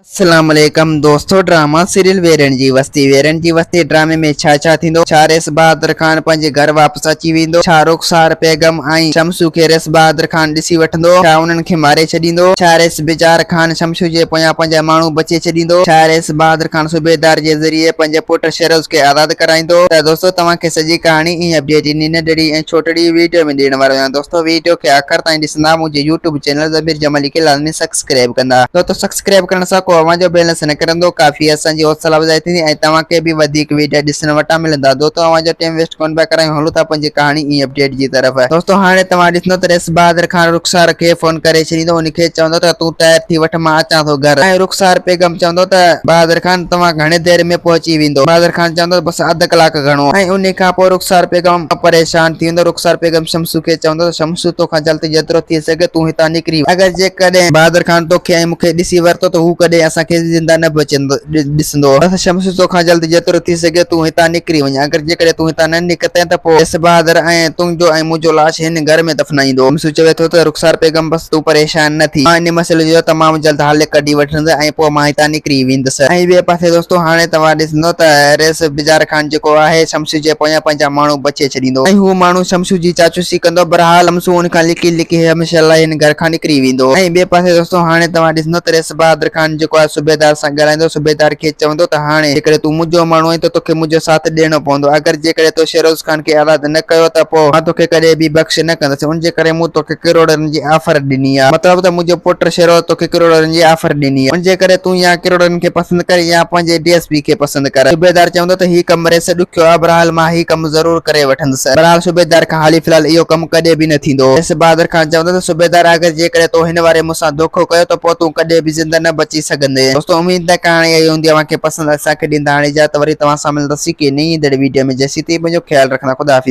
اسلام عليڪم دوستو ڊراما سيريل ويرڻ جي وستي ويرڻ جي وستي ڊرامي ۾ ڇا ڇا ٿيندو ڇا ريس بهادر خان پنهنجي گهر واپس اچي ويندو ڇا رخسار بيگم ۽ شمسو کي ريس بهادر خان ڏسي وٺندو ڇا انهن کي ماري ڇڏيندو ڇا ريس بجار خان شمسو جي پويان پنهنجا ماڻهو بچي ڇڏيندو ڇا ريس بهادر خان صوبيدار جي ذريعي پنهنجي پٽ شيروز کي آزاد ڪرائيندو ته دوستو توهان کي سڄي ڪهاڻي ۽ اپڊيٽ انهي ننڍڙي ۽ ڇوٽڙي ويڊيو ۾ ڏيڻ وارو آهيان دوستو ويڊيو کي آخر تائين ڏسندا منهنجي يوٽيوب چينل ضمير جمالي کي لازمي سبسڪرائب ڪندا دوستو سبسڪرائب ڪرڻ سان ڪو اوهان جو بيلنس نه ڪرندو ڪافي اسان جي حوصلا افزائي ٿيندي ۽ توهان کي به وڌيڪ ويڊيا ڏسڻ وٽان ملندا دوستو اوهان جو ٽيم ويسٽ ڪونه پيا ڪرايون هلون ٿا پنهنجي ڪهاڻي ۽ اپڊيٽ جي طرف دوستو هاڻي توهان ڏسندو ته ريس بهادر خان رخسار کي فون ڪري ڇڏيندو ان کي چوندو ته تون تيار ٿي وٺ مان اچان ٿو گهر ۽ رخسار بيگم چوندو ته بهادر خان توهان گهڻي دير ۾ پهچي ويندو بهادر خان چوندو ته بس اڌ ڪلاڪ گهڻو ۽ انهي کان پوء رخسار بيگم پريشان ٿي ويندو رخسار بيگم شمسو کي چوندو ته شمسو توکان جلد جيترو ٿي سگهي تون هتان نڪري وڃ. اگر جيڪڏهن بهادر خان توکي ۽ مون کي ڏسي ورتو ته هو ڪڏهن اسان کي زنده نه بچندو ڏسندو. بس شمسو توکان جلد جيترو ٿي سگهي تون هتان نڪري وڃ. اگر جيڪڏهن تون هتان نه نڪتين ته پوء ريس بهادر ۽ تنهنجو ۽ منهنجو لاش هن گهر ۾ دفنائيندو. شمسو چوي ٿو ته رخسار بيگم بس تون پريشان نه ٿي. مان ان مسئلي جو تمام جلد حل ڪڍي وٺندس ۽ پوء مان هتان نڪري ويندس. ۽ ٻئي پاسي دوستو هاڻي توهان ڏسندو ته ريس بجار خان جيڪو آهي شمسو جي پويان پنهنجا ماڻهو بچي ڇڏيندو ۽ هو ماڻهو شمسو جي چاچوسي ڪندو برحال شمسو ان کان لڪي لڪي هميشه لاء هن گهر کان نڪري ويندو ۽ ٻئي پاسي دوستو هاڻي توهان ڏسندو ته ريس بهادر خان جيڪو آهي صوبيدار سان ڳالهائيندو صوبيدار کي چوندو ته هاڻي جيڪڏهن تون منهنجو ماڻهو آهين ته توکي منهنجو ساٿ ڏيڻو پوندو اگر جيڪڏهن تو شيروز خان کي آزاد نه ڪيو ته پوء مان توکي ڪڏهن به بخش نه ڪندس ان جي ڪري مون توکي ڪروڙن جي آفر ڏني آهي مطلب ته منهنجو پٽ شيروز توکي ڪروڙن جي آفر ڏني آهي ان جي ڪري تون يا ڪروڙن کي پسند ڪر يا پنهنجي ڊي ايس پي کي پسند ڪر صوبيدار چوندو ته هي ڪم ريس ڏکيو آهي بهرحال مان هي ڪم ضرور ڪري وٺندس. بهرحال صوبيدار کان حالي في الحال اهو ڪم ڪڏهن به نه ٿيندو. ريس بهادر خان چوندو ته صوبيدار اگر جيڪڏهن تو هن واري مون سان دوکو ڪيو ته پوء تون ڪڏهن به زنده نه بچي سگهندين. دوستو اميد ته ڪهاڻي اهڙي هوندي اوهان کي پسند اسان کي ڏيندا هاڻي اجازت وري توهان سان ملنداسين ڪنهن نئين ايندڙ ويڊيو ۾ جيسين تائين پنهنجو خيال رکندا خدا حافظ.